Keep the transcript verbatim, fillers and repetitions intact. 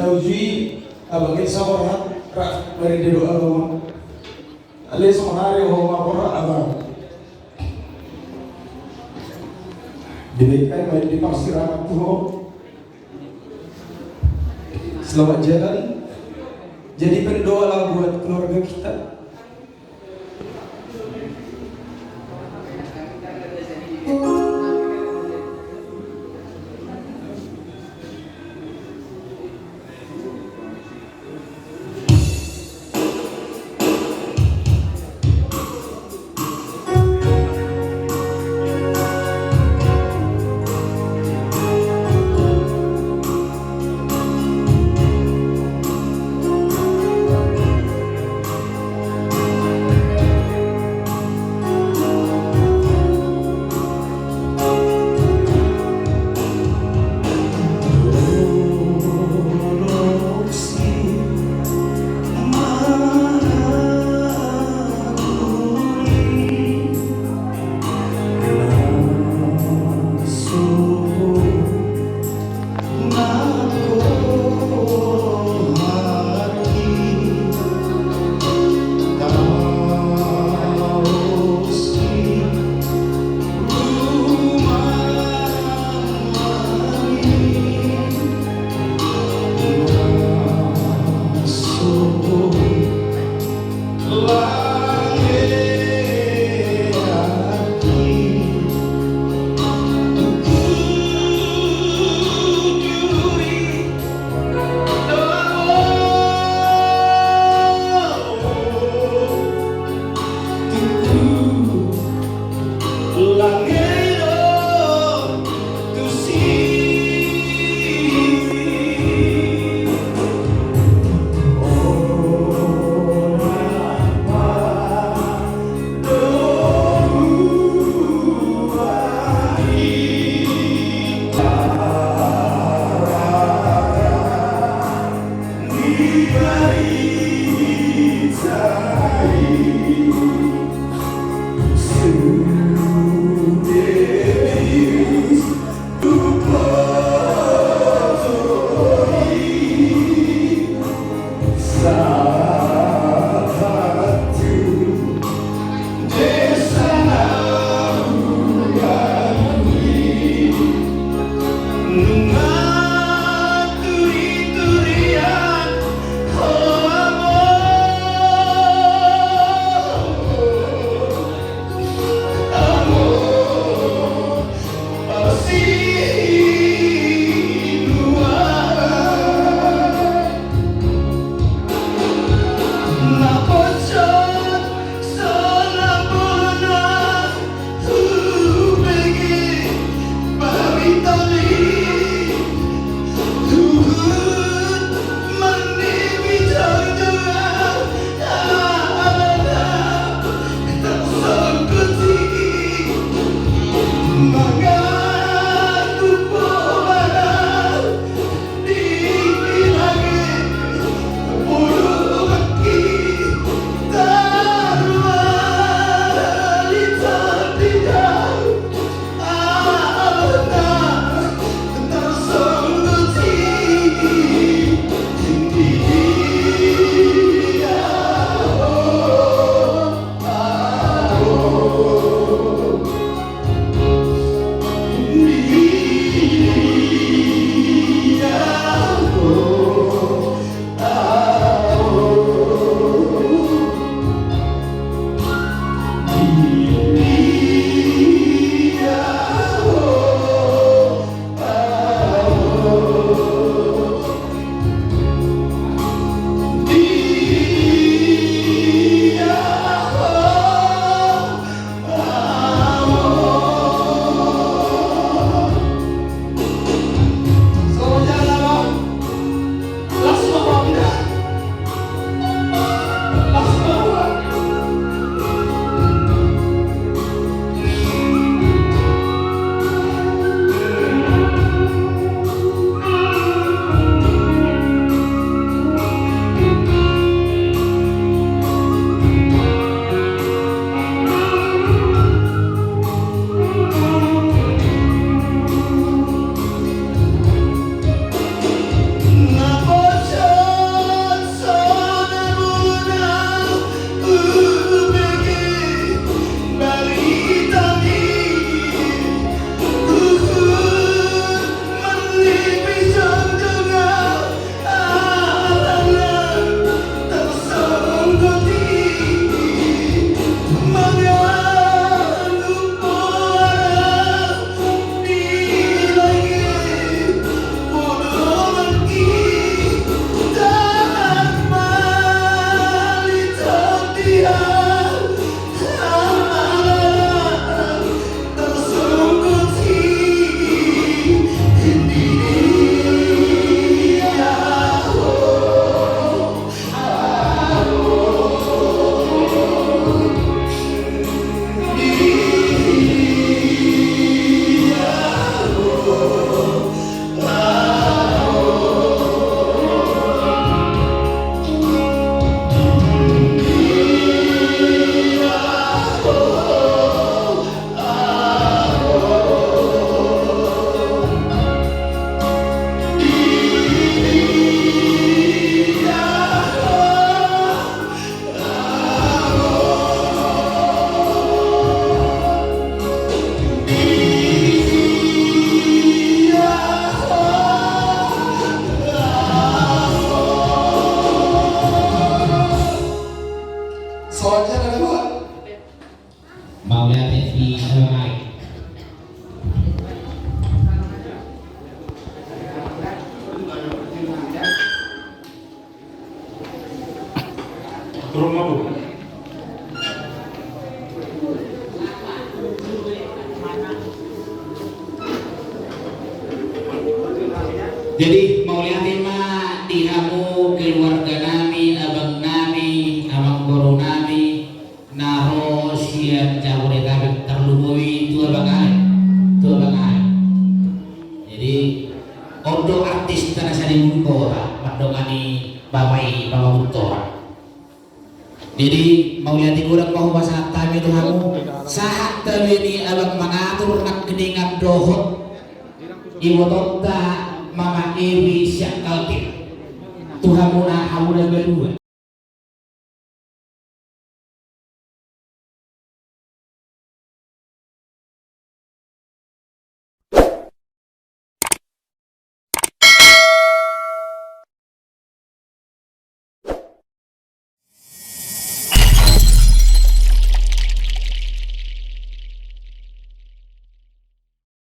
Ujui abang Elsa Borhat, ra marende do abang. Ale sonari ho ma Borhat abang. Dibaik ai ma di parsiraman tu ho. Selamat jalan. Jadi pendoalah buat keluarga kita. Mauliate di abang ari. Jadi mauliate ma di hamu keluarga nami, abang nami, amangboru nami, na ro sian Jabodetabek, tarlumobi tu abang ari, tu abang ari. Jadi on do artista na sada i, Bung Kora, mandongani bapa i, bapa Bung Kora. Jadi mauliate godang ma hupasahat hami tu hamu, sahat hami di abang mangatur nangkiningan dohot ibotonta Mama Evi sian Kaltim. Tu hamuna, hamuna badua.